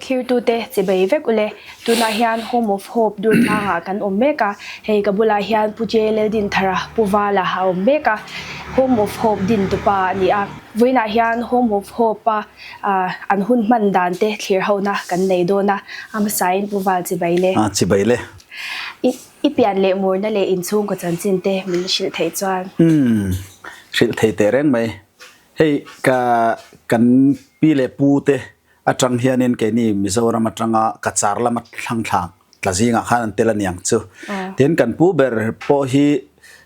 Thlirtute chibai vek ule. Tunah hian Home of Hope Durtlangah kan awm mek a, hei ka bulah hian Pu J Leldinthara, Pu Vala a awm mek a, Home of Hope dintupa a ni a. Vawiinah hian Home of Hope-a an hun hman dan te thlir hona kan nei dawn a, a hmasain Pu Val chibai le. Chibai le. I pian leh murna leh inchhungkaw chanchin te min hrilh theih chuan. Umm, hrilh thei teh reng mai. Hei ka kan pi leh pu te atang hianin keini Mizoram atanga Cachar lama thlang thla tla zingah khan an tel aniang chu. Tin kan pu ber pawh hi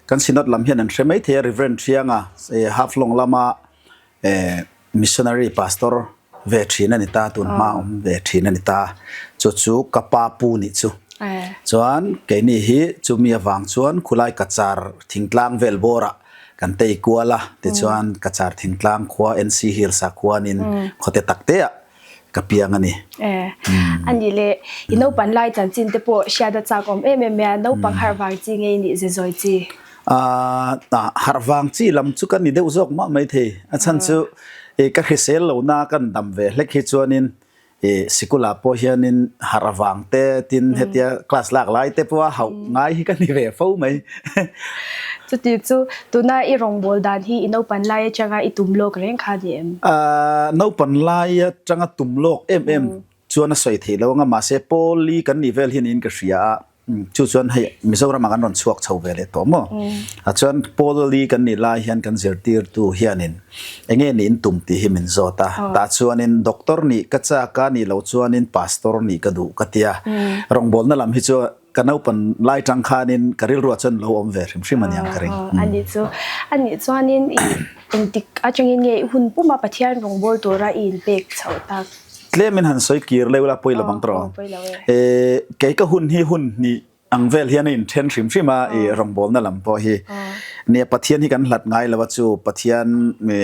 kan Synod lam hian an hre mai thei a Reverend Thianga Haflong lama Missionary Pastor ve thin a ni ta, tun hma awm ve thin a ni ta. Chu chu ka pa pu nih chu. Chuan keini hi chumi avang chuan khulai Cachar thingtlang vel bawrah kan tei kual a, tichuan Cachar thingtlang khua NC Hills ah khuanin khawte tak te ah ka piang a ni. A nih leh i naupang lai chanchin te pawh hriat a chak awm em em mai a, naupang harh vang chi nge i nih ze zawi chi? Harh vang chi lam chu ka ni deuh zawk mah maithei, a chhan chu ka hrisel lohna kan dam ve hlek hi chuanin Sikulah pawh hianin harh avang te tin hetia class lak lai te pawha hauh ngai hi ka ni ve fo mai. Chuti chu tuna i rawngbâwl dan hi i naupan lai atanga i tum lawk reng kha ni em? Naupan lai atanga tum lawk em em chuan a sawi theih lo anga mahse Paul-i kan nih vel hian in ka hria a. Chu chuan hei Mizoramah kan rawn chhuak chho ve leh tawh maw? A chuan Paul-i kan nih lai hian kan zirtirtu hianin enge niin tum tih hi min zawt a. Tah chuanin doctor nih ka chak a, nih loh chuanin pastor nih ka duh ka ti a. Rawngbawlna lam hi chu ka naupan lai tang khanin ka rilruah chuan lo awm ve hrim hrim a niang ka ring. A nih chu. A nih chuanin i engtik atangin nge i hun puma Pathian rawngbâwl tura i inpek chhoh tak? Tlemin han sawi kir leuh la pawi lo ang tawh. Kei ka hun hi hun hnih ang vel hian a inthen hrim hrim a i rawngbawlna lam pawh hi. Nia Pathian hi kan hlat ngai lo a chu Pathian mi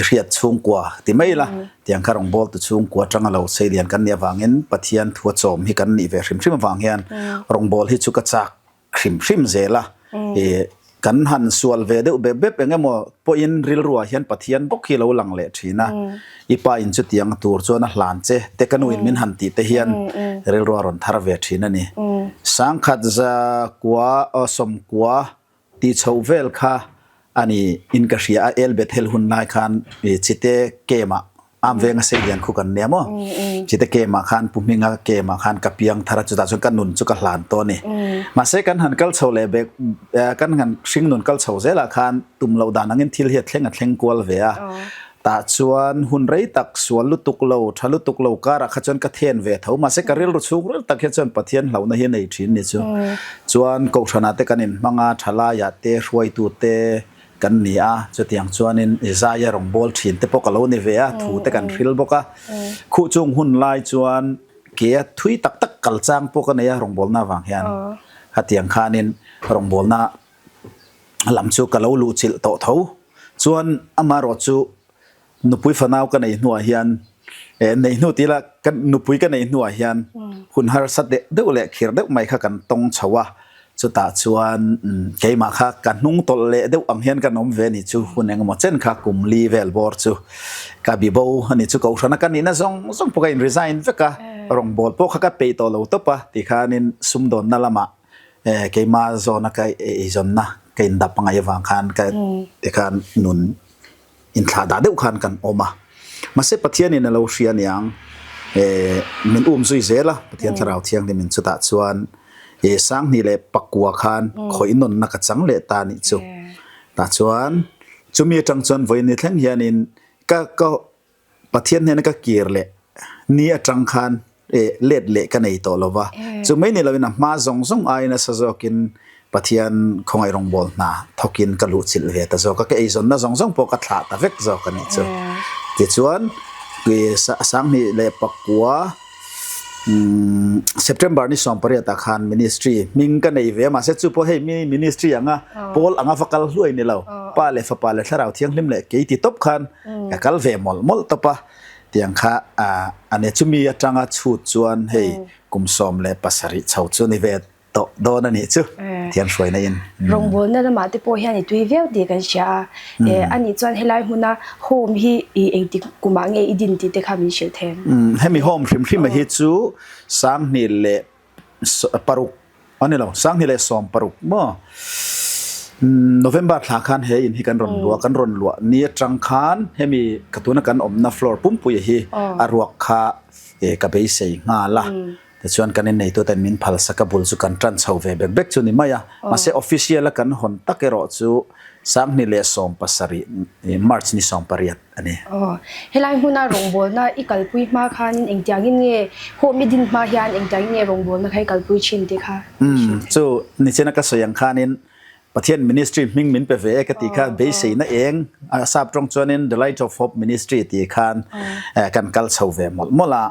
hriat chhungkua ti mai la tiang kha rawngbawltu chhungkua atanga lo seilian kan nih avangin Pathian thua chawm hi kan nih ve hrim hrim avang hian rawngbâwl hi chu ka chak hrim hrim zel a, i kan han sual ve deuh bep bep eng emaw pawhin rilruah hian Pathian bawk hi lo lang leh thin a, i pa in chutiang tur chuan a hlan che te ka nu in min han tih te hian rilrua rawn thar ve thin a ni. Sangkhat za kua aw sawmkua tih chhoh vel kha a ni in ka hria a, El Bethel hun lai khan i Chite Camp ah Am venga sei lian khu kan nia maw? Chite Camp ah khan Pu Hminga Camp ah khan ka piang thar a, chutah chuan ka nun chu ka hlan tawh a ni. Mahse kan han kal chho leh bek kan han hring nun kal chho zelah khan tum loh dan angin thil hi a thleng a thleng kual ve a. Tah chuan hun rei tak sual lutuk lo, tha lutuk lo karah kha chuan ka then ve tho. Mahse ka rilru chhung ril tak hian chuan Pathian hlauhna hi a nei thin ni chu. Chuan Kohhranah te kan inhmang a, thalaiah te, hruaitu te kan ni a. Chutiang chuanin i zaia rawngbâwl thin te pawh ka lo ni ve a, thu te kan hril bawk a. Khuh chung hun lai chuan kea thui tak tak kal chang pawh ka nei a rawngbâwlna avang hian. Hetiang khanin rawngbâwlna lam chu ka lo luhchilh tawh tho. Chuan amaherawh chu nupui fanau ka neih hnuah hian eh neih hnu tih ila ka nupui ka neih hnuah hian hun harsa deuh deuh leh khir deuh mai kha kan tawng chho a. Chutah chuan keimah kha ka hnung tawlh leh deuh ang hian kan awm ve a ni chu. Hun engemaw chen kha kum li vel bawr chu ka bi bo a ni chu. Kohhrana ka nihna zawng zawng pawh ka in resign vek a, rawngbâwl pawh kha ka peih tawh lo tawp a tikhanin sumdawnna lamah Eh keimah zawna ka eizawnna ka indap angai avang khan ka tikhan nun inthlah dah deuh khan kan awm a. Mahse Pathianin a lo hria aniang eh min um zui zel a, Pathian Thlarau Thianghlimin chutah chuan eh Sanghnih leh Pakua khan khawih nawnna ka chang leh ta anih chu. Tah chuan chumi atang chuan vawiin ni thleng hianin ka ka Pathian hnena ka kir leh ni atang khan let leh ka nei tawh lo va, chu mai ni loin a hma zawng zawng aiin nasa zawkin Pathian khawngaih rawngbâwl hna thawkin ka luhchilh ve ta zawk a, ka eizawnna zawng zawng pawh ka thlah ta vek zawk a nih chu. Tichuan, 20 pakua September ni 18 ah khan ministry hming ka nei ve a, mahse chu pawh hei mi ministry anga pawl anga va kal hluai ni lo, Pa leh Fapa leh Thlarau Thianghlim leh kei ti tawp khan Ka kal ve mawlh mawlh tawp a, tiang kha a ne chumi atanga chhut chuan hei kum 17 chho chu ni ve tawh dawn a nih chu Pathian hruaina in. Rawngbawlna lamah te pawh hian i tui viau tih kan hria a, a nih chuan helai hmuna home hi i engtik kumah nge i din tih te kha min hrilh thei ang? Hemi home hrim hrim a hi chu 20 leh paruk a ni lo, 2016 maw November thla khan he in hi kan rawn luah, kan rawn luah ni atang khan hemi ka tuna kan awmna floor pumpuia hi a ruak kha ka beisei nghal a. Tichuan kan inneituten min phalsak a bul chu kan tan chho ve bek bek chu ni mai a. Mahse official a kan hawn tak erawh chu 2017 March ni 18 a ni. Aw, helai hmuna rawngbawlna i kalpui hma khanin engtiangin nge home i din hma hian engtiangin nge rawngbawlna kha i kalpui thin tih kha? Umm, chu nichina ka sawi ang khanin Pathian ministry hming min pe ve e ka tih kha beiseina eng a sap tawng chuanin The Light of Hope Ministry tih khan kan kal chho ve mawlh mawlh a.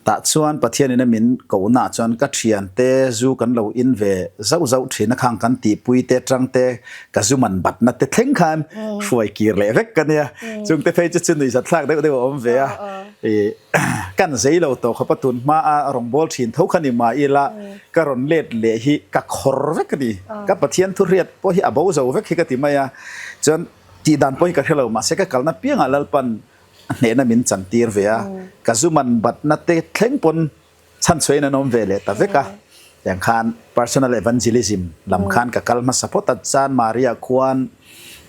Tah chuan Pathianin a min kohnaah chuan ka thiante zu kan lo in ve zauh zauh thin a, khang kan tihpui te tang te ka zu man batna te thleng khan hruai kir leh vek ka nia. Chungte phei chu chu nuihzat thlak deuh deuh a awm ve a. Kan zei lo tawh khawp a, tun hma a rawngbâwl thin tho kha ni mah ila ka rawn let leh hi ka khawr vek a ni. Ka Pathian thuhriat pawh hi a bo zo vek hi ka ti mai a. Chuan tih dan pawh hi ka hre lo, mahse ka kalna piangah Lalpan a hnehna min chantir ve a, ka zu man batna te thleng pawn chhanchhuahin an awm ve leh ta vek a. Tiang khan personal evangelism lam khan ka kal hmasa phawt a, Chan Maria khuan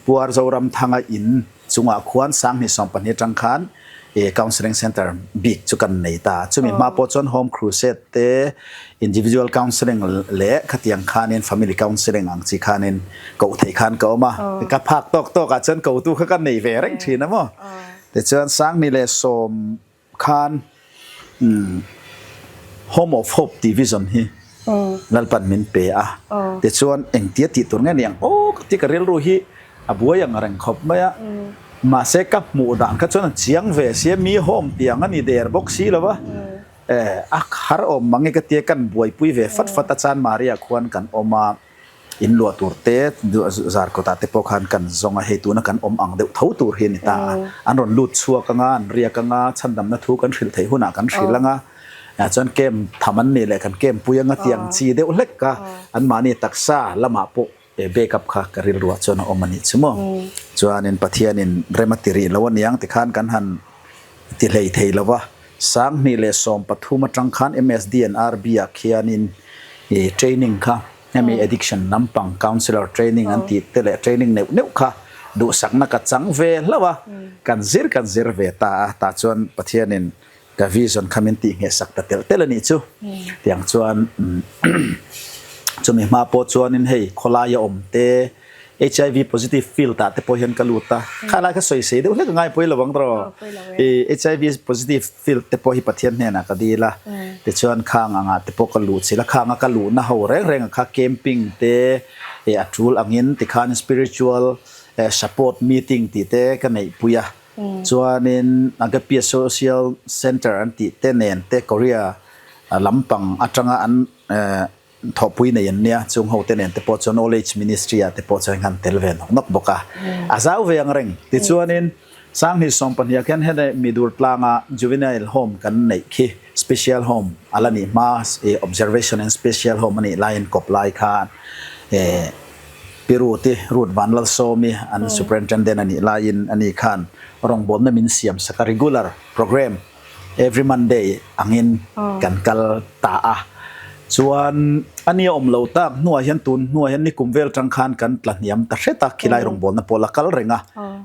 Puar Zoramthanga in chungah khuan 2012 atang khan counselling centre bik chu kan nei ta a. Chumi hma pawh chuan home crusade te, individual counselling leh khatiang khanin family counselling ang chi khanin koh theih khan ka awm a. Ka phak tawk tawk ah chuan kotu kha ka nei ve reng thin a maw. Tichuan 2010 khan Home of Hope tih vision hi Lalpan min pe a. Tichuan engtia tih tur nge ni ang aw ka ti ka rilru hi a buai ang reng khawp mai a. Mahse ka hmuh dan kha chuan a chiang ve sia mi home tiang a ni der bawk si lo va. A har awm mang e ka tia kan buaipui ve fat fat a Chan Maria khuan kan awm a. In luah tur te zar kawtah te pawh khan kan zawng a, hei tuna kan awm ang deuh tho tur hi a ni ta a. An rawn lut chhuak anga, an riak anga, chhandamna thu kan hrilh theih hunah kan hrilh anga, chuan camp tham an nih leh kan camp pui anga tiang chi deuh hlek a, anmahni taksa lamah pawh back up kha ka rilruah chuan a awm a nih chu maw. Chuanin Pathianin rem a ti rih lo aniang tikhan kan han ti hlei thei lo va, 2013 atang khan MSDNRB ah khianin training kha hemi addiction lampang counsellor training an tih te leh training neuh neuh kha duhsakna ka chang ve hlauh a, kan zir kan zir ve ta a, tah chuan Pathianin ka vision kha min tih nghehsak ta telh telh a nih chu. Tiang chuan chumi hma pawh chuanin hei khawlaia awm te, HIV positive field ah te pawh hian ka lut a, kha lai kha sawi sei deuh hlek a ngai pawi lo ang tawh. HIV positive field te pawh hi Pathian hnenah ka dil a, tichuan khang angah te pawh ka luh chilh a, khang a ka luhna ho reng reng ah kha camping te a tul angin tikhan spiritual support meeting tih te ka neih pui a, chuanin Agape Social Center an tih te nen te Korea lampang atanga an Thawhpui nei an nia, chung ho te nen te pawh chuan Old Age Ministry ah te pawh chuan khan tel ve nawk nawk bawk a. A zau ve ang reng. Tichuanin 2012 ah khian hene Midur tlanga Juvenile Home kan neih khi Special Home a la nih hma Observation and Special Home a nih laiin kawp lai khan Pi Ruth-i, Ruth Vanlalsawmi an Superintendent a nih laiin ani khan rawngbawlna min siam sak a regular programme Every Monday angin kan kal ta a, chuan a nia awm lo tak hnuah hian tun hnuah hian nikum vel tang khan kan tla hniam ta hret a, khilai rawngbawlna pawh la kal reng a.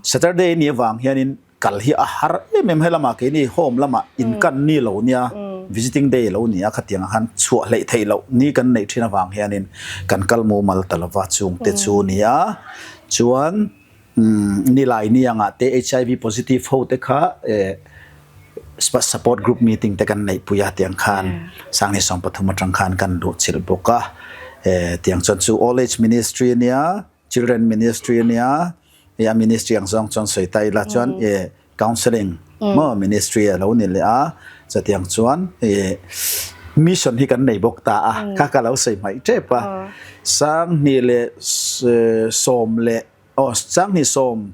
Saturday ni avang hianin kal hi a har em em, helamah keini home lamah inkan ni lo nia, visiting day lo nia khatiang ah khan chhuah hleih theih loh ni kan neih thin avang hianin kan kal mumal ta lova chungte chu nia chuan Nilai niangah te HIV positive ho te kha support group meeting te kan neih pui a tiang khan 2013 atang khan kan luh chilh bawk a tiang chuan chu All Age Ministry ania Children Ministry ania a ministry ang zawng chuan sawi ta ila chuan Counselling maw ministry a lo ni leh a, chutiang chuan ih mission hi kan nei bawk ta a, kha ka lo sawi hmaih tep a, 2010 leh aw 2010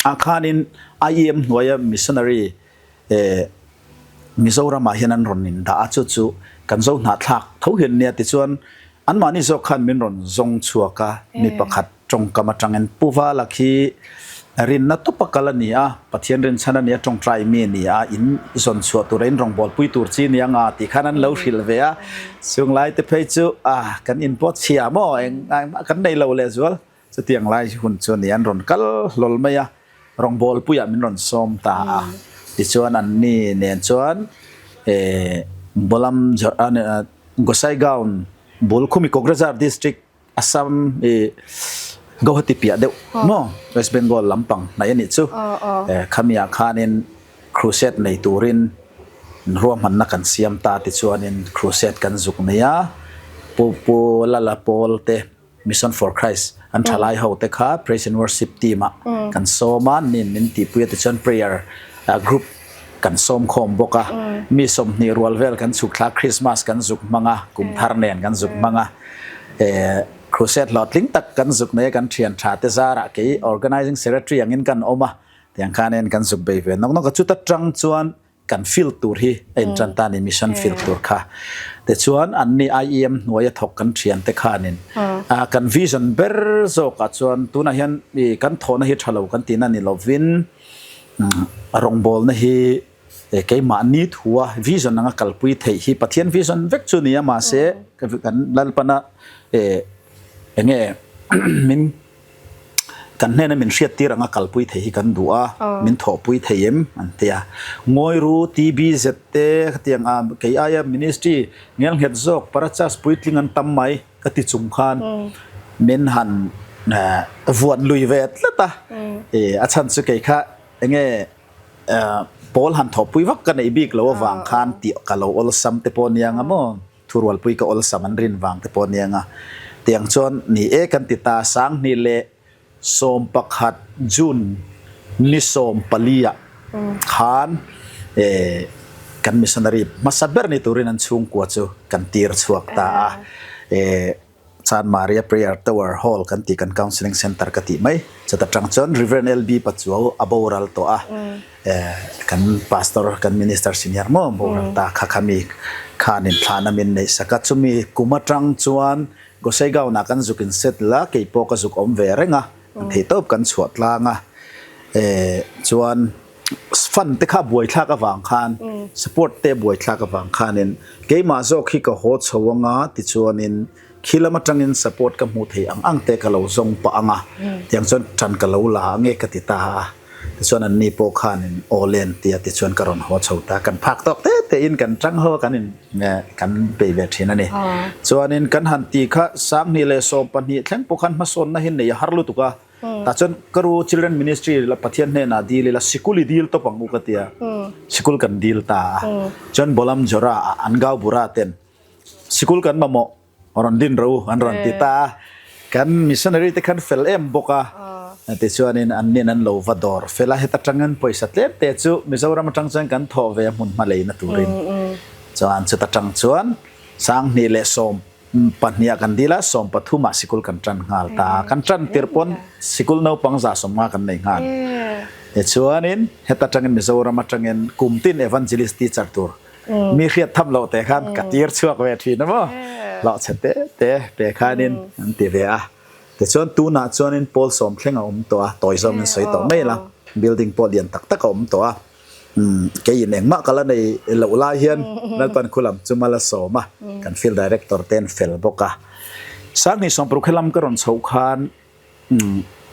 ah khanin IEM hnuaia missionary eh Mizoramah hian an rawn indah a, chu chu kan zo hnahthlak tho hian nia tichuan. Anmahni zawk khan min rawn zawng chhuak a, mi pakhat tawngkam atangin Pu Vala khi rinna tawpa kal a ni a, Pathian rinchhan a ni a, tawngtai mi a ni a, in zawn chhuah tura in rawngbawlpui tur chi nia nga tih khan an lo hrilh ve a. Chung lai te phei chu ah kan in pawh chhia maw eng engmah kan nei lo lehzual. Chutiang lai hun chu a ni, an rawn kal hlawl mai a, rawngbawlpuiah min rawn sawm ta a. Tichuan anni nen chuan eh Bolam Gossaigaon bul khumi Kokrajhar district Assam i Guwahati piah deuh maw West Bengal lampang hnaih a nih chu. Khamiah khanin crusade nei turin ruahmanna kan siam ta tichuanin crusade kan zuk nei a, Pu Pu Lala Pawl te Mission for Christ an thalai ho te kha Praise and Worship team ah kan sawm a, nin min tihpui a tichuan prayer group kan sawm khawm bawk a, mi 20 rual vel kan chhuk thla Christmas kan zuk hmang a, kum thar nen kan zuk hmang a, crusade hlawhtling tak kan zuk nei a kan thian tha te zarah kei organizing secretary angin kan awm a, tiang khanin kan zuk bei ve nawk nawk a, chuta tang chuan kan field tur hi a intan ta a ni, mission field tur kha. Tichuan anni IEM hnuaia thawk kan thian te khanin kan vision ber zawkah chuan tunah hian kan thawhna hi tha lo kan tihna ni lovin rawngbawlna hi keimahni thua vision anga kalpui theih hi Pathian vision vek chu ni a mahse kan Lalpana enge min Kan hnena min hriattir anga kalpui thei hi kan duh a, min thawhpui thei em? an ti a. Ngawi ru, TBZ te khatiang a kei aia ministry ngelnghet zawk parachas puitling an tam mai ka ti chung khan min han vuan lui ve tlat a. A chhan chu kei kha enge pawl han thawhpui vak ka neih bik lo avang khan tih ka lo awlsam te pawh nia nga maw? Thurualpui ka awlsam an rin vang te pawh ania nga. Tiang chuan ni e kan ti ta, 2011 June ni 14 ah khan kan missionary hmasa ber ni turin an chhungkua chu kan tir chhuak ta a. Chan Maria Prayer Tower Hall kan tih kan Counselling Centre ka tih mai. Chuta tang chuan Rev. LB Pachuau a boral tawh a, kan Pastor, kan Minister Senior maw boral ta kha kha mi khanin thlahna min neih sak a. Chumi kum atang chuan Gossaigaon ah kan zuk in settle a, kei pawh ka zuk awm ve reng a, kan theihtawp kan chhuah tlang a. Chuan fund te kha buaithlak avang khan support te buaithlak avang khanin keimah zawk hi ka haw chho anga tichuanin khi lam atangin support ka hmuh theih ang ang te ka lo zawng pah anga tiang chuan tan ka lo la ange ka ti ta a tichuan anni pawh khanin aw len tia tichuan ka rawn haw chho ta kan phak tawk te te in kan tang ho a kan in kan bei ve thin a ni chuanin kan han ti kha 2012 thleng pawh khan hmasawnna hi nei a har lutuk a. Tah chuan ka ru Children Ministry la Pathian hnenah dil ila sikul i dil tawp ang u ka ti a, sikul kan dil ta a. Chuan Bolam Jora ah an gau bura ten sikul kan mamawh rawn din ro u an rawn ti ta a. Kan missionary te khan fel em bawk a, tichuanin an nin an lo va dawr fel a, heta tangin pawisa tlem te chu Mizoram atang chuan kan thawh ve a hmun hma leina turin. Chuan chuta tang chuan 2010 Pahniha kan dil a, 13 ah sikul kan tan nghal ta a. Kan tan tirh pawn sikul naupang 150 kan nei nghal. Tichuanin heta atangin Mizoram atangin kum tin evangelist teacher tur mi hriat tham loh te khan ka tir chhuak ve thin a maw? Hlawh chhe te te pe khanin an ti ve a. Tichuan tunah chuanin pawl sawm thleng a awm tawh a, tawi zawngin sawi tawh mai la, building pawh lian tak tak a awm tawh a. Keiin engmah ka la nei loh lai hian Lalpan khulam chu mal a sawm a, kan field director te an fel bawk a. 2016 helam ka rawn chhoh khan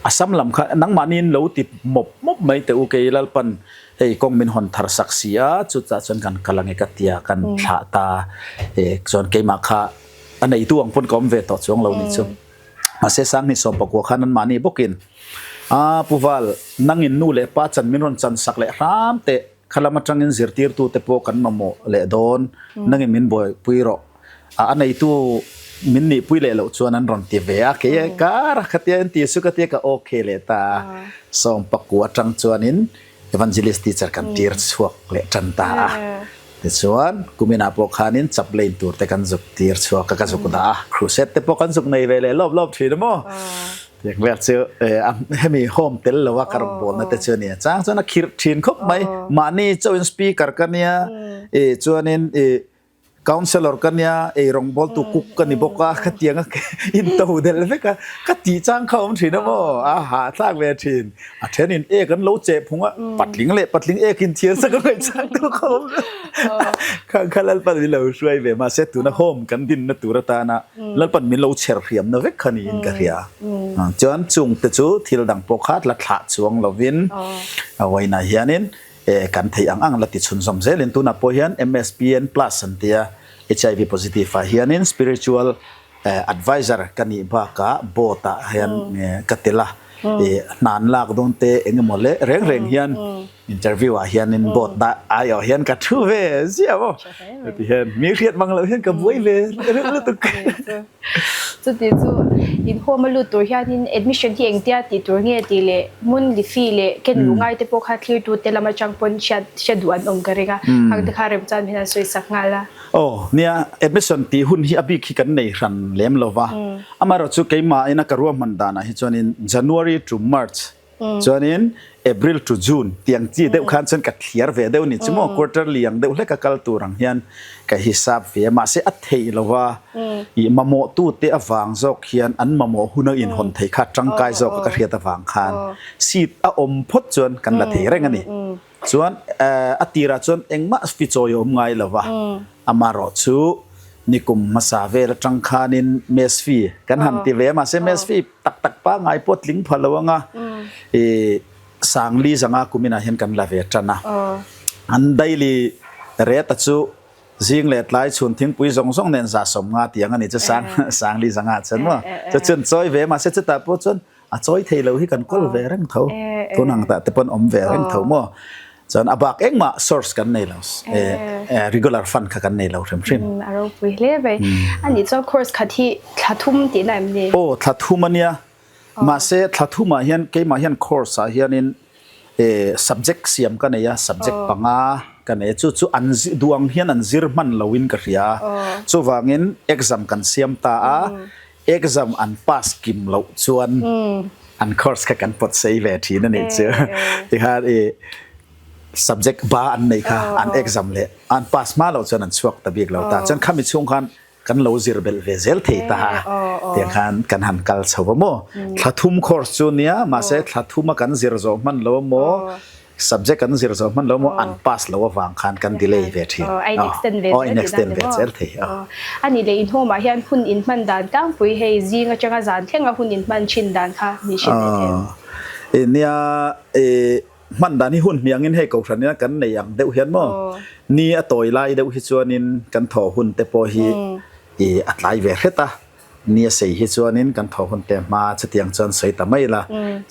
Assam lam kha nangmahniin lo ti mawp mawp mai teh u kei Lalpan hei kawng min hawn thar sak si a, chutah chuan kan kal ange ka tia kan thlah ta chuan keimah kha a neitu ang pawn ka awm ve tawh chuang lo nih chu. Mahse 2019 khan anmahni bawkin A Pu Val, nangin nu leh pa chan min rawn chan sak leh hram teh, kha lam atangin zirtirtute pawh kan mamawh leh dawn, nangin min buaipui rawh. A neitu min nihpui leh loh chuan an rawn ti ve a, kei e kar a khatia an ti chu ka tia ka okay leh ta a. 19 atang chuanin Evangelist teacher kan tir chhuak leh tan ta a. Tichuan, kuminah pawh khanin chaplain tur te kan zuk tir chhuak a, ka zuk dah a. Crusade te pawh kan zuk nei ve leh lawp lawp thin a maw? Tiang vel chu hemi home tel lo a ka rawn bawlna te chu a ni a. Chang chuan a khirh thin khawp mai. Mahni chauhin speaker ka nia, chuanin. Councellor ka nia, eirawngbawltu cook ka ni bawk a, khatiang a in to del vek a, ka tih chang kha awm thin a maw, a hahthlak ve thin. A then in ek an lo cheh phung a, patling leh patling ek in thian sak a ngaih chang tu kha awm khang kha Lalpan min lo hruai ve mahse tuna home kan dinna tur atana Lalpan min lo chher hriamna vek kha niin ka hria. Chuan chungte chu thil dang pawh kha la thlah chuang lovin a vawiinah hianin E kan theih ang ang la ti chhunzawm zelin tunah pawh hian MSPN plus an tia HIV positive ah hianin spiritual advisor ka nih bakah board ah hian ka tel a, e hnan lak dawn te eng emaw leh reng reng hian interview ah hianin board dah aiawh hian ka thu ve ziah maw heti hian mi hriat mang loh hian ka buai ve reuh lutuk. Chuti chu inkhawm a lut tur hianin admission hi engtia tih tur nge tih leh hmun lifi leh ken luh ngai te pawh kha thlirtu te lam atang pawn hriat hriat duh an awm ka ring a, khang te kha remchan hian an sawi sak nghal a. Aw nia, admission tih hun hi a bik hi kan nei hran lem lo va, amaherawhchu chu keimahin a ka ruahman danah hi chuanin January to March Chuanin April to June tiang chi deuh khan chuan ka thliar ve deuh ni chu maw, quarterly ang deuh hlek a kal tur ang hian ka hisap ve a, mahse a theih lo a, ih mamawh tu te avang zawk hian an mamawh hun a inhawn thei kha tangkai zawk a ka hriat avang khan seat a awm phawt chuan kan la thei reng a ni. Chuan a tirah chuan engmah fichawi a awm ngai lo va, amaherawh chu nikum hmasa vel atang khanin mess fee kan han ti ve a, mahse mess fee tak tak pangngai pawh tling pha lo anga i Sangli zanga kuminah hian kan la ve tan a, an daily rate a chu zing leh tlai chhun thingpui zawng zawng nen 150 tiang a ni chu Sangli zanga chuan maw chu chuan chawi ve mahse chutah pawh chuan A chawi thei lo hi kan kawl ve reng tho, tun ang tah te pawn awm ve reng tho maw? Chuan a bak engmah source kan nei lo, regular fund kha kan nei lo hrim hrim. A ropui hle mai. A nih chuan course khat hi thla thum tihna em ni? Aw, thla thum a nia. Mahse thla thumah hian keimah hian course ah hianin subject siam ka nei a, subject panga ka nei a, chu chu an duh ang hian an zir hman loin ka hria a. Chuvangin exam kan siam ta a, Exam an pass kim loh chuan an course kha kan pawt sei ve thin a nih chu. Tikhan i subject ba an nei kha an exam leh an pass hma loh chuan an chhuak ta bik lo ta. Chuan khami chhung khan kan lo zir belh ve zel thei ta a. Tiang khan kan han kal chho a maw. Thla thum course chu nia mahse thla thuma kan zir zawh hman lo a maw. Subject kan zir zawh hman lo maw an pass lo avang khan kan delay ve thin. Aw, a in extend ve zel tih dan te maw? Aw, a nih leh inhawmah hian hun in hman dan tlangpui hei zing atanga zan thlenga hun in hman thin dan kha min hrilh leh thei ang. Aw, nia i hman dan hi hun hmiangin hei kohhran ina kan nei ang deuh hian maw ni a tawi lai deuh hi chuanin kan thaw hun te pawh hi i a tlai ve hret a. Ni a sei hi chuanin kan thaw hun te hma chutiang chuan sawi ta mai la.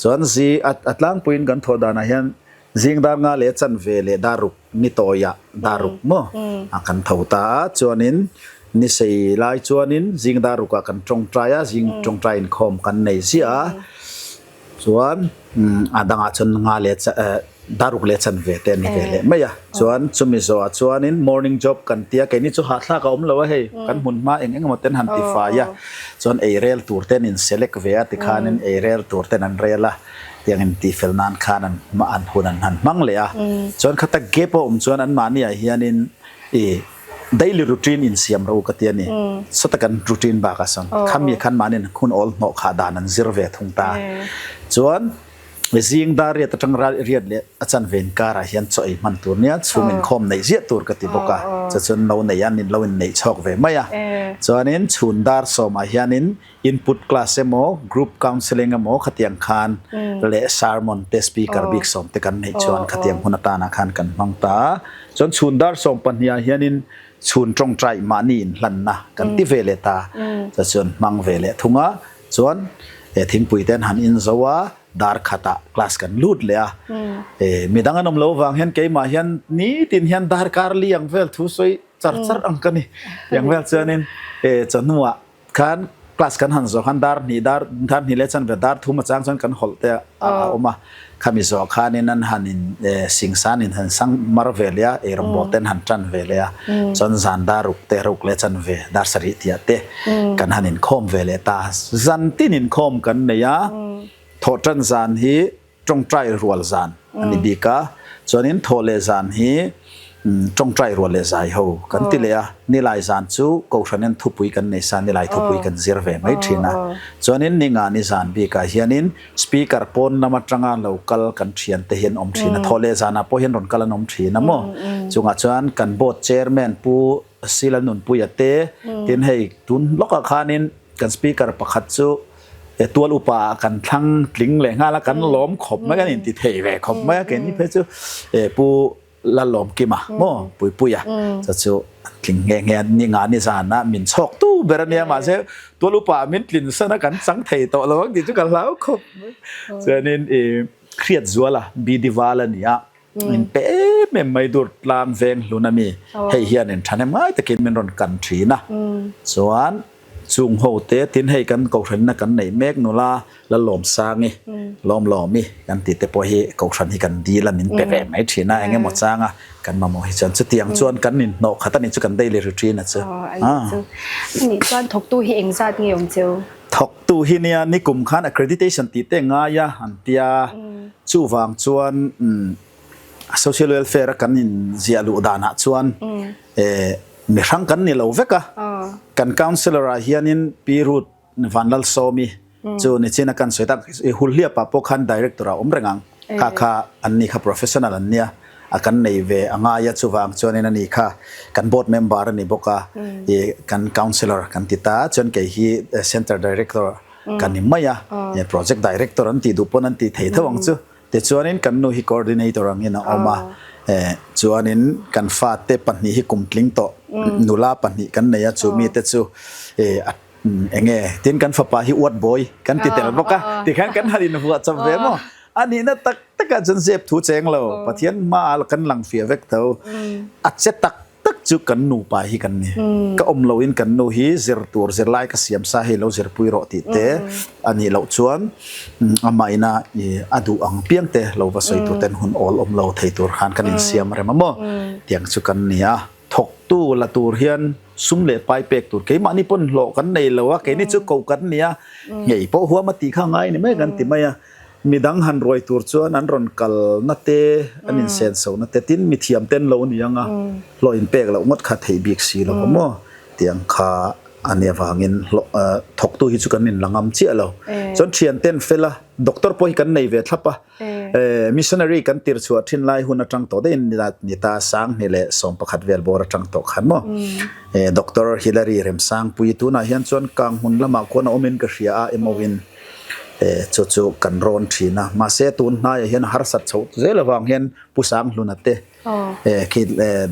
Chuan zi a tlangpuiin kan thawh danah hian zing dar nga leh chanve leh dar ruk ni tawiah dar ruk maw a kan tho ta a. Chuanin ni sei lai chuanin zing dar rukah kan tawngtai a, zing tawngtai inkhawm kan nei ziah a. Chuan a dangah chuan nga leh daruk leh chanve te a ni ve leh mai a. Chuan chumi zawhah chuanin morning job kan tia keini chu hahthlak a awm lo a hei kan hmun hma eng eng emaw ten han ti fai a. Chuan ei rel tur ten in select ve a tikhanin ei rel tur ten an rel a tiang in tihfel nan khan an an hun an han hmang leh a. Chuan khata gap a awm chuan anmahni ah hianin i Daily routine insiam ro ka ti a ni. Sawta kan routine bakah sawn khami khan mahni hun awl hnawh khah dan an zir ve thung ta. Chuan zing dar riat atang riat leh a chanve inkarah hian chaw ei hman tur nia chhung inkhawm neih ziah tur ka ti bawk a. Chu chuan no nei an lo inneih chhawk ve mai a. Chuanin chhun dar sawmah hianin input class emaw group counselling emaw khatiang khan leh sermon te speaker bik sawm te kan neih chuan khatiang hun atana khan kan hmang ta a. Chuan chhun dar sawm pahniha hianin chhun tawngtai mahni inhlanna kan ti ve leh ta chu chuan hmang ve leh thung a. Chuan thingpui te an han in zo a, dar khatah class kan lut leh a. Midang an awm lo vang hian keimah hian nitin hian darkar li ang vel thu sawi char char ang ka ni. Tiang vel chuanin chawhnuah Khan class kan han zawh khan dar hnih dar dar hnih leh chanve dar thum achang chuan kan hawlh te a awm a, khami zawh khanin an han in singsan in han sang mar ve leh a, eirawngbawl te an han tan ve leh a, chuan zan dar ruk te ruk leh chanve dar sarih tih ah te kan han inkhawm ve leh ta. Zan tin inkhawm kan nei a, thawhtan zan hi Tawngtai rual zan a ni bik a, chuanin thawh leh zan hi Ṭawngṭai rual leh zai ho kan ti leh a, nilai zan chu Kohhranin thupui kan nei sa, nilai thupui kan zir ve mai ṭhin a. Chuanin ninga ni zan bikah hianin Speaker pawn lam aṭanga lo kal kan ṭhiante hi an awm ṭhin a, thawh leh zanah pawh hian rawn kal an awm ṭhin a maw? Chungah chuan kan Board Chairman Pu Silalnunpuia te, tin hei tun lawkah khanin kan Speaker pakhat chu tual upa ah kan thlang tling leh nghal a, kan lawm khawp mai, kan inti thei ve khawp mai a, keini phei chu Pu Lalawmkima maw Puipuia chu chu an tling nghe nghe a, ni nga ni zan a min chhawk tu ber a nia mahse tual upa ah min tlin san a kan chang thei tawh lo ang tih chu ka hlau khawp mai. Chuanin ih Hriatzuala BD Val a ni a, min pe em em mai dur tlang veng hlun a mi hei hianin thahnem ngai takin min rawn kan thin a, chuan Chung ho te tin hei kan kohhranna kan neih mek nula Lalawmsangi, Lawmlawmi kan tih te pawh hi kohhran hi kan dil a min pe ve mai thin a, eng emaw changa kan mamawh hi chuan chutiang chuan kan inhnawh khat a nih chu kan daily routine a chu. Aw a nih chu. A nih chuan thawktu hi engzat nge awm cheu? Thawktu hi nia nikum khan accreditation tih te ngai a an tia chuvang chuan Social welfare a kan inziah luh danah chuan mi hrang kan ni lo vek a, kan councillor ah hianin Pi Ruth Vanlalsawmi chu nichin a kan sawi tak i Hulhliapa pawh khan director ah awm reng ang, kha kha an ni kha professional an nia a kan nei ve a ngai a chuvang chuanin ani kha kan board member a ni bawk a i kan councillor kan ti ta chuan kei hi centre director ka ni mai a, project director an tih duh pawn an tih thei tho ang chu. Tichuanin kan nu hi coordinator angin a awm a, chuanin kan fate pahnih hi kum tling tawh nula pahnih kan nei a, chu mite chu eng nge tin kan fapa hi uat bawi kan ti tel bawk a, tikhan kan han invuah chawp ve maw? A nihna tak takah chuan zep thu cheng lo, Pathian hmaah kan lang fiah vek tho, a che tak tak chu kan nupa hi kan ni. Ka awm loin kan nu hi zir tur zirlai ka siam sa hei lo zirpui rawh tih te a nih loh chuan amah ina a duh ang piang te lo va sawi tur ten hun awl awm lo thei tur khan kan insiam rem a maw tiang chu kan ni a. Thawktu la tur hian sum leh pai pek tur keimahni pawn hlawh kan nei lo a, keini chu koh kan ni a, ngei pawh huam a tih kha ngai ni mai kan ti mai a. Midang han ruai tur chuan an rawn kalna te, an insenso na te, tin mithiam ten lo ni ang a, hlawh inpek loh ngawt kha theih bik si lo maw? Tiang kha a nih avangin hlawh thawktu hi chu kan inla ngam chiah lo. Chuan thian ten fel a, doctor pawh hi kan nei ve thlap a, missionary kan tir chhuah thin lai hun atang tawh daih ni ta Sanghni leh 11 vel bawr atang tawh khan maw? Doctor Hillary Remsangpui tunah hian chuan Kanghmun lamah khuan a awmin ka hria a, emaw-in. Chu chu kan rawn thin a, mahse tun hnaiah hian harsat chhoh zel avang hian Pu Sanghluna te khi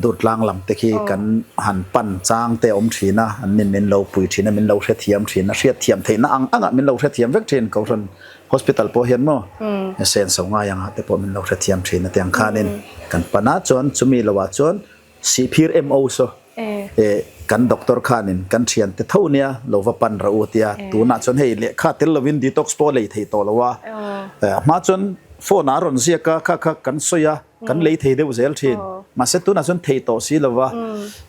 Durtlang lam te khi kan han pan chang te a awm thin a, an nin min lo pui thin a, min lo hrethiam thin a, hriatthiam theihna ang angah min lo hrethiam vek thin, Kohhran Hospital pawh hian maw senso ngai angah te pawh min lo hrethiam thin a tiang khanin kan pan a, chuan chumi lohah chuan Sihphir MO saw e kan doctor khanin kan thiante tho nia lo va pan rah u tia tunah chuan hei lehkha tel lovin detox pawh a lei thei tawh lo a, a hma chuan phone ah a rawn ziak a kha kha kan sawi a kan lei thei deuh zel thin mahse tunah chuan thei tawh si lo va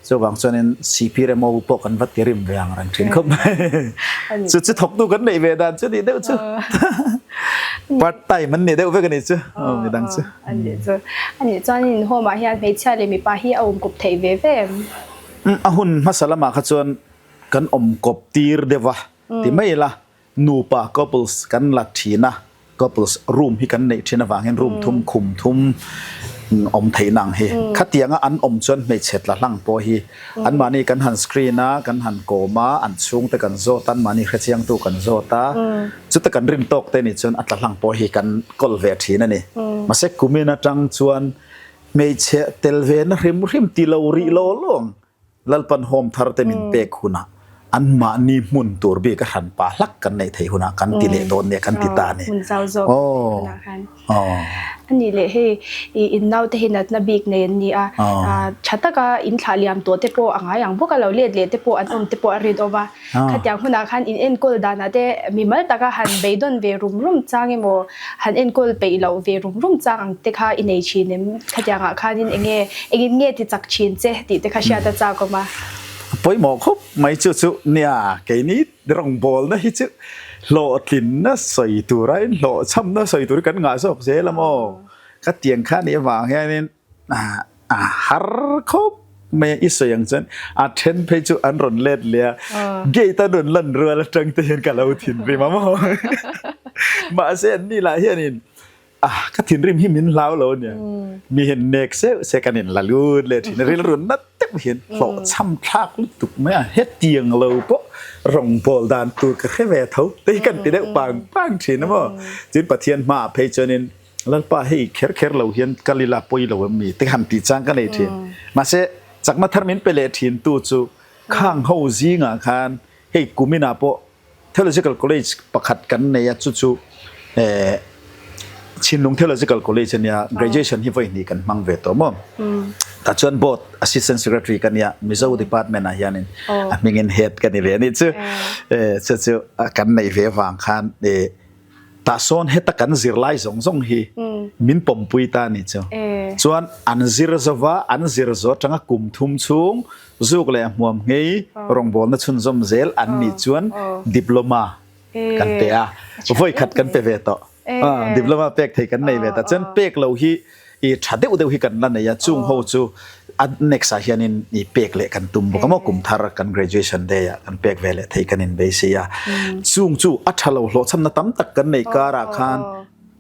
chuvang chuanin Sihphir MO pawh kan va ti rim ve ang reng thin khawp mai chu chu thawktu kan neih ve dan chu nih deuh chu part time an nih deuh vek a nih chu midang chu. A nih chu. A nih chuan in home ah hian hmeichhia leh mipa hi a awm kawp theih ve ve em? A hun hmasa lamah kha chuan kan awm kawp tir deuh a ti mai ila, nupa couples kan la thin a, couples room hi kan neih thin avang hian room thum khum thum awm theihna ang hi. Khatianga an awm chuan hmeichhe tla hlang pawh hi anmahni kan han screen a, kan han kawm a, an chhungte kan zawt a, anmahni hrechiangtu kan zawt a, Chuta kan rin tawk te nih chuan a tla hlang pawh hi kan kawl ve thin a ni. Mahse kumin atang chuan hmeichhe tel ve na hrim hrim ti lo rih law law ang. Lalpan home thar te min pek hunah anmahni hmun tur bik a hran pah hlak kan neih theih hunah kan ti leh dawn nia kan ti ta a ni. Hmun zau zawk hunah khan. A nih leh hei i in naute hi natna bik nei an ni a, tha taka in thlah liam tawh te pawh a ngai ang bawk a, lo let leh te pawh an awm te pawh a rinawm a. Khatiang hunah khan in enkawl danah te mimal taka han beidawn ve rum rum chang emaw, han enkawl peih loh ve rum rum chang ang te kha i nei thin em? Khatiangah khanin eng nge, engin nge ti chak thin che tih te kha hriat a chak awm a. A pawimawh khawp mai chu chu nia, keini rawngbawlna hi chu hlawhtlinna sawi tura in hlawhchhamna sawi tur hi kan ngah zawk zel a maw? Khatiang kha nih avang hianin. A har khawp mai a, i sawi ang chuan a then phei chu an rawn let leh a, gate a rawn lan rual atang te hian ka lo thinrim a maw. Mahse an ni lah hianin ah ka thinrim hi min hlau lo ania, mi hian nek seuh se kan in la lut leh thin a, rilru nat deuh hian hlawhchham thlak lutuk mai a, hetiang lo pawh rawngbawl dan tur ka hre ve tho te hi kan ti deuh pang pang thin a maw. Tin Pathian hmaah phei chuanin Lalpa hei kher kher lo hian kal ila pawi lo em mi te han tih chang ka nei thin. Mahse chakna thar min pe leh thin tu chu khang ho zingah khan hei kuminah pawh Theological College pakhat kan nei a chu chu eh Chhinlung Theological College ania graduation hi vawi hnih kan hmang ve tawh maw. Tah chuan Board Assistant Secretary ka nia Mizo Department ah hianin a hmingin head ka ni ve a nih chu. Eh chu chu kan neih ve vang khan eh Tah sawn heta kan zirlai zawng zawng hi min pawmpui ta a nih chu. Chuan an zir zova an zir zo atanga kum thum chhung zuk leh hmuam nghei rawngbawlna chhunzawm zel an nih chuan diploma kan pe a, vawi khat kan pe ve tawh. Diploma pek thei kan nei ve ta. Chuan pek lo hi I tha deuh deuh hi kan la nei a, chung ho chu a next ah hianin i pek leh kan tum bawk a maw, kum thar kan graduation day ah kan pek ve leh thei kan inbeisei a. Chung chu a tha lo hlawhchhamna tam tak kan nei karah khan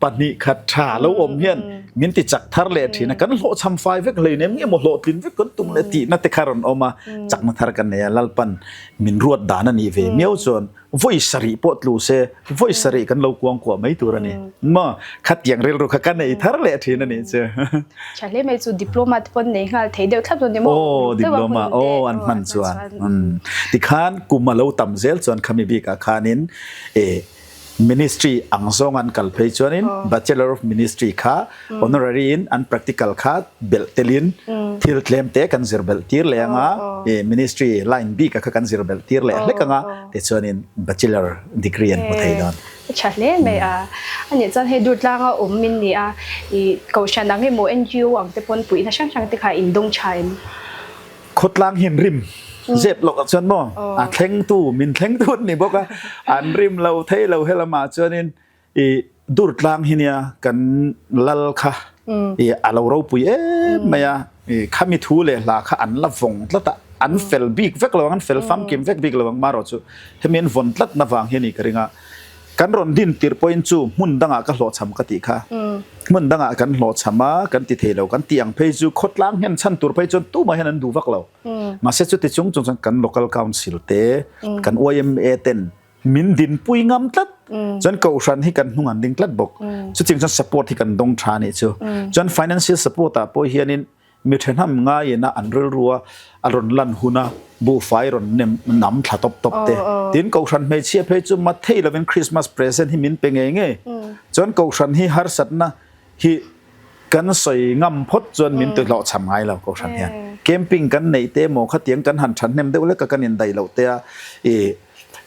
pahnih khat tha lo awm hian min ti chak thar leh thin a, kan hlawhchham fai vek hleinem nge maw hlawhtlin vek kan tum leh tihna te kha rawn awm a, chakna thar kan nei a, Lalpan min ruat dan a nih ve miau chuan Vawi sarih pawh tlu se, vawi sarih kan lo kuang kuah mai tur a ni. Maw? Khatiang rilru kha ka nei thar leh thin a nih chu. Tha hle mai chu diploma te pawn nei nghal thei deuh thlap dawn ni maw? Aw, diploma, aw an hman chuan. Tikhan kum a lo tam zel chuan khami bikah khanin e ministry ang zawng an kal phei chuanin Bachelor of Ministry kha honorary in an practical kha belh telin thil tlem te kan zir belh tir leh anga ministry line bik a kha kan zir belh tir leh hlek anga tichuanin bachelor degree an hmu thei dawn. A tha hle mai a, a nih chuan hei Durtlanga awm min ni a, i kohhran ang emaw NGO ang te pawn puihna hrang hrang te kha in dawng tha em? Khawtlang hian rim zep loh ah chuan maw a thlengtu min thlengtu an ni bawk a, an rim lo thei lo helamah chuanin I Durtlang hi nia kan lal kha i a lo ropui em mai a, i khami thu leh hla kha an la vawng tlat a, an fel bik vek lo ang, an fel famkim vek bik lo ang marawh chu hemi an vawn tlat na vang hi a ni ka ring a, kan rawn din tirh pawhin chu hmun dangah ka hlawhchham ka tih kha, hmun dangah kan hlawhchham a, kan ti thei lo, kan tih ang phei chu khawtlang hian chhan tur phei chuan tumah hian an duh vak lo, mahse chuti chung chung chuan kan local council te, kan yma ten Min dinpui ngam tlat. Chuan kohhran hi kan hnung an ding tlat bawk. Chutiang chuan support hi kan dawng tha anih chu. Chuan financial support ah pawh hianin mi thenham ngaiin a an rilru a a rawn lan hun a buhfai rawn nem nam thla tawp tawp te. Tin kohhran hmeichhia phei chu mathei lovin Christmas present hi min pe ngei ngei. Chuan kohhran hi harsatna hi Kan sawi ngam phawt chuan min ti hlawhchham ngai lo Kohhran hian. Camping kan neih te emaw khatiang kan han thahnem deuh lek a kan indaih loh te a i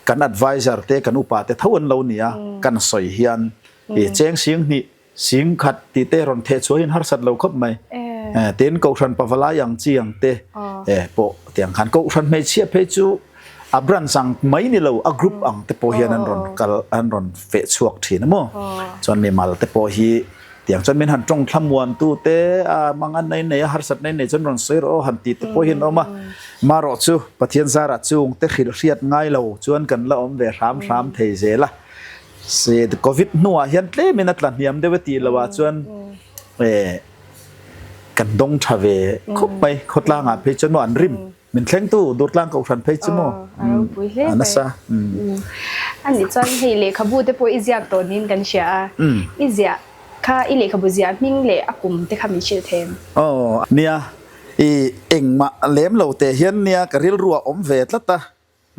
kan advisor te kan upa te tho an lo ni a kan sawi hian i cheng sing hnih sing khat tih te rawn theh chhuah hian harsat lo khawp mai. Tin Kohhran pavalai ang chi ang te pawh tiang khan Kohhran hmeichhia phei chu a branch ang mai ni lo a group ang te pawh hian an rawn kal an rawn feh chhuak thin a maw. Chuan mimal te pawh hi Tiang chuan min han tawng thlamuan tu te a mangan nei nei a harsat nei nei chuan rawn sawi rawh aw han ti te pawh hian awm a. Marawh chu Pathian zarah chung te hrilh hriat ngai lo chuan kan la awm ve hram hram thei zel a. Covid hnuah hian tlemin a tla hniam deuh e tih loh ah chuan kan dawng tha ve khawp mai khawtlangah phei chuan maw an rim. Min thlengtu Durtlang Kohhran phei chu maw? A ropui hle mai. Nasa. A nih chuan hei lehkhabu te pawh i ziak tawh niin kan hria a. I ziah kha i lehkhabu ziah hming leh a kum te kha min hrilh thei em? Aw nia, i engmah lem lo teh hian nia ka rilru a awm ve tlat a.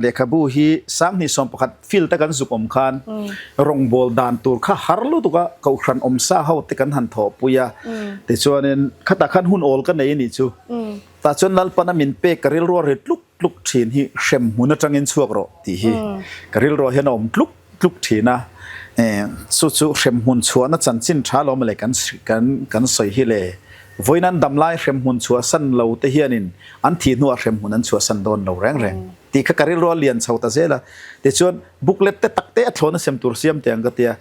Lehkhabu hi 2011 field a kan zuk awm khan rawngbawl dan tur kha har lutuk a, Kohhran awmsa ho te kan han thawhpui a, tichuanin khatah khan hun awl ka nei a nih chu. Tah chuan Lalpana min pek ka rilru a ri tluk tluk thin hi hrem hmun atangin chhuak rawh tih hi ka rilruah hian a awm tluk tluk thin a, chu chu hrem hmun chhuahna chanchin tha lo mawle kan kan sawi hi le. Vawiin an dam lai hrem hmun chhuahsan lo te hianin an thih hnuah hrem hmun an chhuahsan dawn lo reng reng tih kha ka rilru a lian chho ta zel a. Tichuan booklet te tak te a thlawn a sem tur siam teh ang ka tia,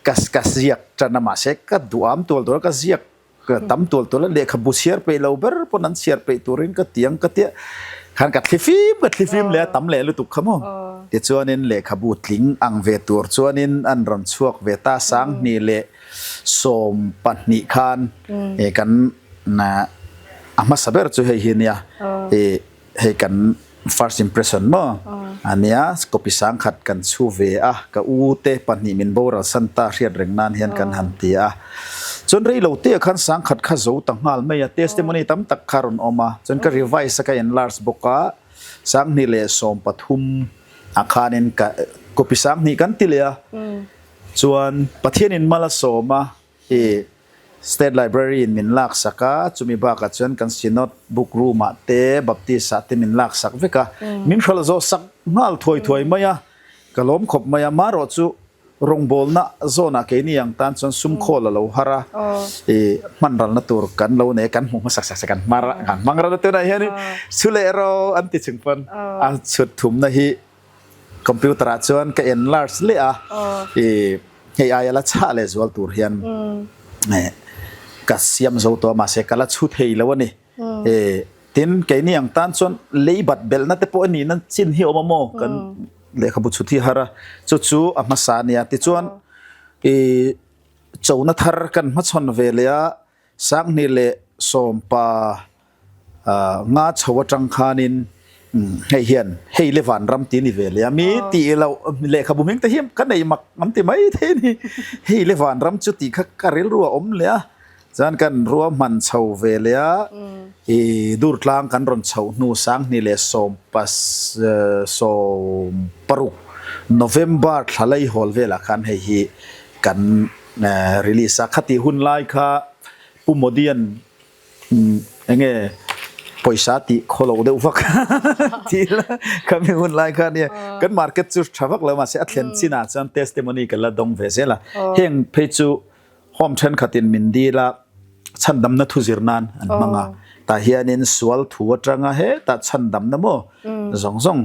ka ka ziak tan a mahse ka duham tual tual a ka ziak. Tam tual tual a lehkhabu chhiar peih lo ber pawn an chhiar peih turin ka tiang ka tia khan ka thlifim ka thlifim leh a tam leh lutuk kha maw. Tichuanin lehkhabu tling ang ve tur chuanin an rawn chhuak ve ta 2017 khan kan a hmasa ber chu hei hi nia Hei kan first impression maw a nia, copy 10,000 kan chhu ve a, ka u te pahnih min boral san ta hriat reng nan hian kan han ti a. Chuan rei lo te ah khan 10,000 kha zo ta nghal mai a, testimony tam tak kha rawn awm a, chuan ka revise a ka enlarge bawk a, 2013 ah khanin ka copy 20,000 kan ti leh a, chuan Pathianin mal a sawm a, I State Library in min laksak a, chumi bakah chuan kan Synod Book Room ah te, Baptist ah te min laksak vek a, min hralh zawh sak nghal thuai thuai mai a, ka lawm khawp mai a, marawh chu rawngbawlna zawnah keini ang tan chuan sum khawl a lo har a, i hmanralna tur kan lo nei a, kan hmuh hmasak sak sak kan hmang ral a tunah hianin chhu leh ro an ti chung pawn a chhut thumna hi Computer ah chuan ka enlarge leh a, i hei aia la chhah leh zual tur hian ka siam zo tawh a mahse ka la chhu thei lo a ni. I tin keini ang tan chuan lei bat belhna te pawh a nihna chin hi a awm a maw kan lehkhabu chhut hi a har a, chu chu a hmasa a nia. Tichuan i chona thar kan hmachhawn ve leh a, 2015 nga chho atang khanin hei hian hei le vanram ti ni ve leh a mi tih loh lehkhabu hming te hi ka nei mak an ti mai thei a ni hei le vanram chu tih kha ka rilru a awm leh a chuan kan ruahman chho ve leh a i durtlang kan rawn chhoh hnu 2016 November thla laihawl velah khan hei hi kan release a khatih hun lai kha Pu Modi-a'n enge pawisa tih khaw lo deuh vak tih la khami hun lai kha nia kan market chu tha vak lo mahse a thlen chinah chuan testimony ka la dawng ve zel a heng phei chu home thenkhatin min dil a chhandamna thu zir nan an hmang a tah hianin sual thu atanga hetah chhandamna maw zawng zawng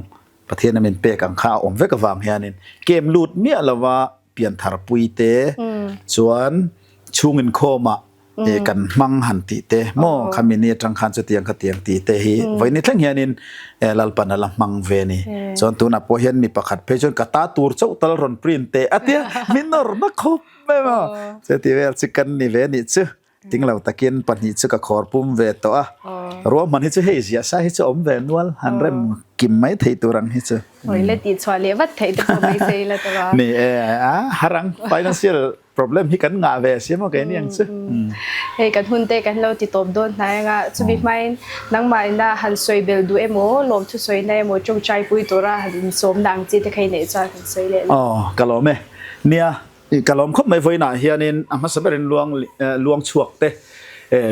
Pathian a min pek ang kha a awm vek avang hianin kem lut miah lova piantharpui te chuan chhung inkhawmah kan hmang han tih te maw khami ni atang khan chutiang khatiang tih te hi vawiin thleng hianin Lalpan a la hmang ve a ni. Chuan tunah pawh hian mi pakhat phei chuan ka ta tur chauh tal rawn print teh a tia min nawr na khawp mai maw chuti vel chu kan ni ve anih chu. Ting lo takin pahnih chu ka khawr pum ve tawh a, ruahman hi chu hei ziah sa hi chu awm ve nual, han rem kim mai thei tur ang hi chu. Hawi la tih chhuah leh vat theih te pawh beisei la tawh a. Ni e, a har ang, financial problem hi kan ngah ve a sia maw keini ang chu. Hei kan hun te kan lo ti tawp dawn hnai anga, chumi hmain nangmah ina han sawi bel duh emaw, lawmthu sawina emaw tawngtai pui tura han insawmna ang chi te kha i neih chuan kan sawi leh la. Aw, ka lawm e. Nia, Ka lawm khawp mai vawiinah hianin a hmasa berin luang luang chhuak te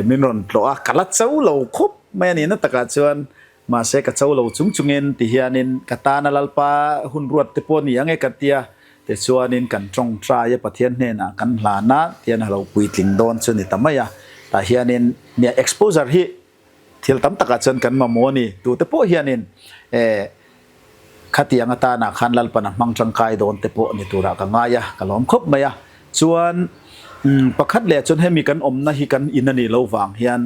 min rawn tlawh a, ka la cho lo khawp mai a ni na takah chuan mahse ka cho lo chung chungin ti hianin ka tana Lalpa hun ruat te pawh ni ang e ka tia tichuanin kan tawngtai a Pathian hnenah kan hlan a tian a lo puitling dawn chu ni ta mai a tah hianin nia exposure hi Thil tam takah chuan kan mamawh a ni. Tute pawh hianin eh khatiang atanah khan Lalpan a hmang tangkai dawn te pawh ni turah ka ngai a, ka lawm khawp mai a. Chuan umm pakhat leh chuan hemi kan awmna hi kan in a nih loh vang hian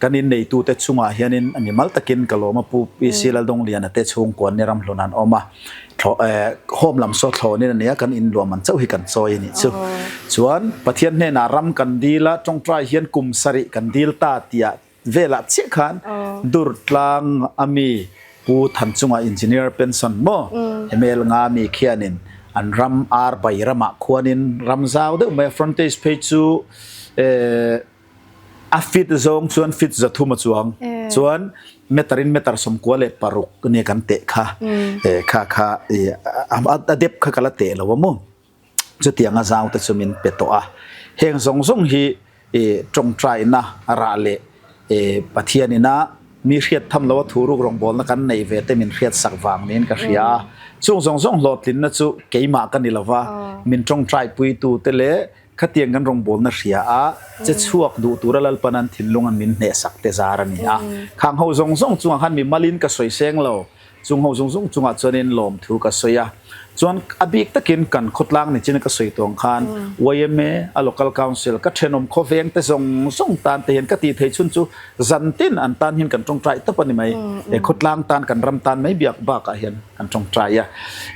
kan inneitute chungah hianin a mimal takin ka lawm a, Pu PC Laldawngliana te chhungkuan ni ramhlun an awm a, thlawh eh home lam saw thlawnin a nia kan inluam an chauh hi kan chawi a nih chu. Chuan Pathian hnenah ram kan dil a, tawngtai hian kum sarih kan dil ta tihah Velah chiah khan Durtlang a mi Pu Thanchunga Engineer pension maw email nga mi khianin an ram ar bai ramah khuanin ram zau deuh mai a frontage phei chu a fit zawng chuan fit 300 a chuang chuan meter in meter 96 ania kan teh kha kha kha a depth kha ka la teh lo a maw. Chutianga zaute chu min pe tawh a, heng zawng zawng hi tawngtaina rah leh Pathian ina mi hriat tham loa thu ruk rawngbawlna kan neih ve te min hriat sak vang niin ka hria a. Chung zawng zawng hlawhtlinna chu keimah ka ni lova, min tawngtaipuitute leh khatiang kan rawngbawlna hria a, che chhuak duh tura Lalpan an thinlunga min hnehsak te zar a ni a. Khang ho zawng zawng chungah khan mi malin ka sawi seng lo. Chung ho zung zung chungah chuanin lawmthu ka sawi a. Chuan a bik takin kan khawtlang ni chin ka sawi tawng khan yma a local council ka thenawm khawveng te zawng zawng tan te hian ka tih theih chhun chu zan tin an tan hian kan tawngtai tawp a ni mai. E khawtlang tan kan ram tan mai biak bakah hian kan tawngtai a.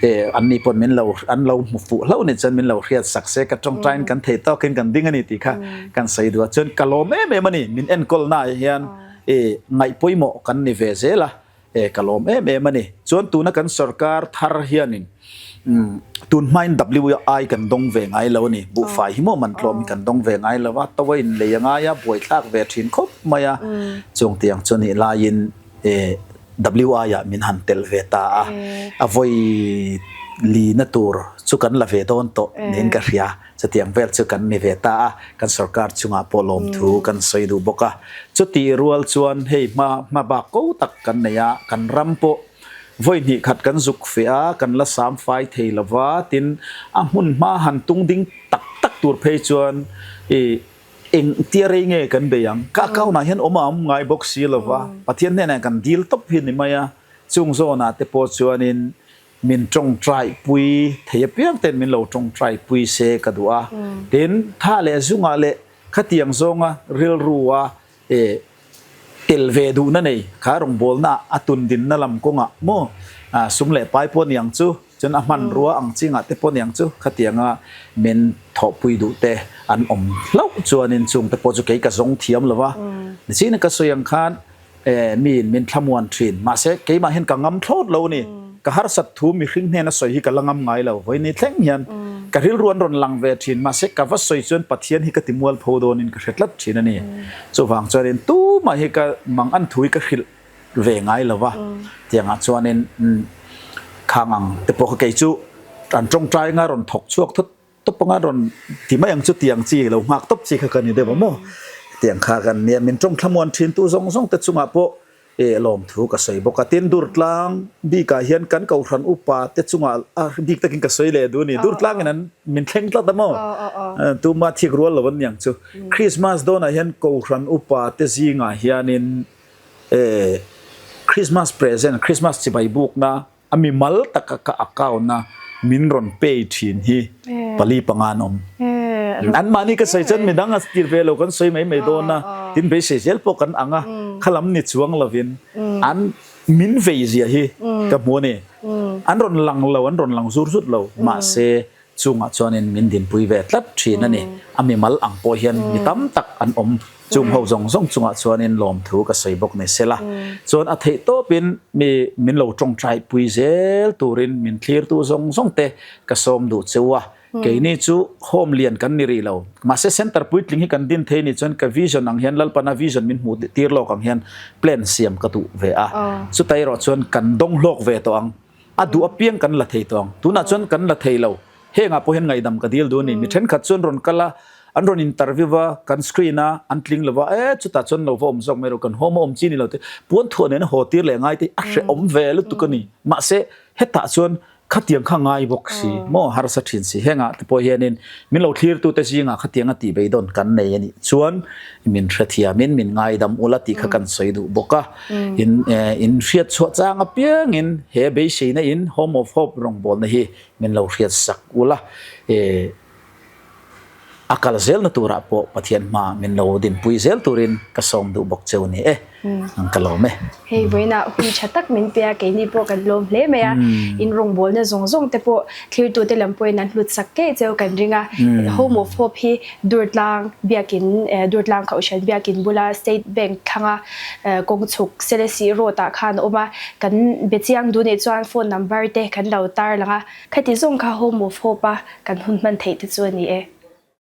E an ni pawn min lo an lo hmu fuh hlauh ni chuan min lo hriat sak se ka tawngtaiin kan thei tawkin kan ding a ni tih kha kan sawi duh a. Chuan ka lawm em em a ni min enkawlnaah hian e ngaih pawimawh kan ni ve zel a. E ka lawm em em a ni. Chuan tuna kan sorkar thar hianin tun hmain WI kan dawng ve ngai lo a ni. Buhfai hi maw man tlawm hi kan dawng ve ngai lo a, to a inlei a ngai a, buaithlak ve thin khawp mai a. Chung tiang chu nih laiin e WI ah min han telh ve ta a, a vawi lina tur chu kan la ve dawn tawh niin ka hria. Chutiang vel chu kan ni ve ta a, kan sorkar chungah pawh lawmthu kan sawi duh bawk a. Chutih rual chuan hei hma hma bak ko tak kan nei a, kan ram pawh vawi hnih khat kan zuk feh a, kan la sam fai thei lo va, tin a hmun hma han tung ding tak tak tur phei chuan i eng tia rei nge kan bei ang? Ka account ah hian awm a awm ngai bawk si lo va, Pathian hnenah kan dil tawp hi ni mai a, chung zawnah te pawh chuanin Min tawngtai pui thei apiang ten min lo tawngtai pui se ka duh a. Tin, tha leh zungah leh khatiang zawnga rilrua tel ve duhna nei kha rawngbawlna a tundinna lam kawngah maw sum leh pai pawh niang chu, chuan a hmanrua ang chingah te pawh niang chu khatianga min thawhpui duh te an awm hlauh chuanin chungte pawh chu kei ka zawng thiam lo va. Nichin ka sawi ang khan E, miin min thlamuan thin. Mahse, keimah hian ka ngam thlawt lo a ni. Ka harsat thu mihring hnena sawi hi ka la ngam ngai lo. Vawiin thleng hian ka rilru an rawn lang ve thin. Mahse, ka va sawi chuan Pathian hi ka ti mualpho dawnin ka hre tlat thin a ni. Chuvang chuanin tumah hi ka mang an thu hi ka hrilh ve ngai lo va. Tiangah chuanin khang ang te pawh kha kei chu an tawngtai anga rawn thawk chhuak thut Tawp anga rawn ti mai ang chu tiang chi lo nghak tawp chi kha ka ni deuh a maw? Tiang kha kan nia min tawng thlamuan thin tu zawng zawng te chungah pawh eh lawmthu ka sawi bawk a. Tin Durtlang bikah hian kan kohhran upa te chungah a bik takin ka sawi leh duh a ni. Durtlangin an min thleng tlat a maw? Tuma thik rual lo an niang chu. Christmas dawnah hian kohhran upa te zingah hianin eh Christmas present, Christmas chibai bukna A mimal taka ka account a min rawn pay thin hi pali panga an awm. Anmahni ka sawi chuan midang a tir ve lo kan sawi mai mai dawn a, tin beisei zel pawh kan ang a, khalam ni chuang lovin an min vei zia hi ka hmu a ni. An rawn lang lo, an rawn lang zur zut lo, mahse Chungah chuanin min dinpui ve tlat thin a ni. A mimal ang pawh hian mi tam tak an awm. Chung ho zawng zawng chungah chuanin lawmthu ka sawi bawk ni sela. Chuan a theih tawpin mi min lo tawngtai pui zel turin min thlirtu zawng zawng te ka sawm duh cheu a. Keini chu home lian kan ni rih lo. Mahse center puitling hi kan din thei ni chuan ka vision ang hian Lalpana vision min hmuh tir lawk ang hian plan siam ka duh ve a. Chuta erawh chuan kan dawng hlawk ve tawh ang. A duh apiang kan la thei tawh ang. Tunah chuan kan la thei lo. Hengah pawh hian ngaihdam ka dil duh a ni. Mi thenkhat chuan rawn kal a, an rawn interview a, kan screen a, an tling lo va, e chutah chuan lo va awm zawk mai rawh, kan home a awm chi ni lo te, puan thuah nena haw tir leh ngai te a hrehawm ve lutuk a ni. Mahse, hetah chuan khatiang kha ngai bawk si maw, harsa thin si. Hengah te pawh hianin min lo thlirtute zingah khatiang a tih beidawn kan nei a nih chuan min hrethiamin min ngaidam ula tih kha kan sawi duh bawk a. In in hriat chhuah chang apiangin he beiseina in Home of Hope rawngbawlna hi min lo hriat sak ula e a kal zelna turah pawh Pathian hma min lo dinpui zel turin ka sawm duh bawk cheu ni e ang ka lawm e. Hei vawiinah hun tha tak min pe a, keini pawh kan lawm hle mai a, in rawngbawlna zawng zawng te pawh thlirtute lam pawhin an hlut sak ngei cheu kan ring a, Home of Hope hi Durtlang biakin Durtlang Kohhran biakin bula State Bank thlanga kawng chhuk Selesih Road ah khan a awm a, kan be chiang duh nih chuan phone number te kan lo tar lang a. Khati zawng kha Home of Hope a kan hun hman theih te chu a ni e.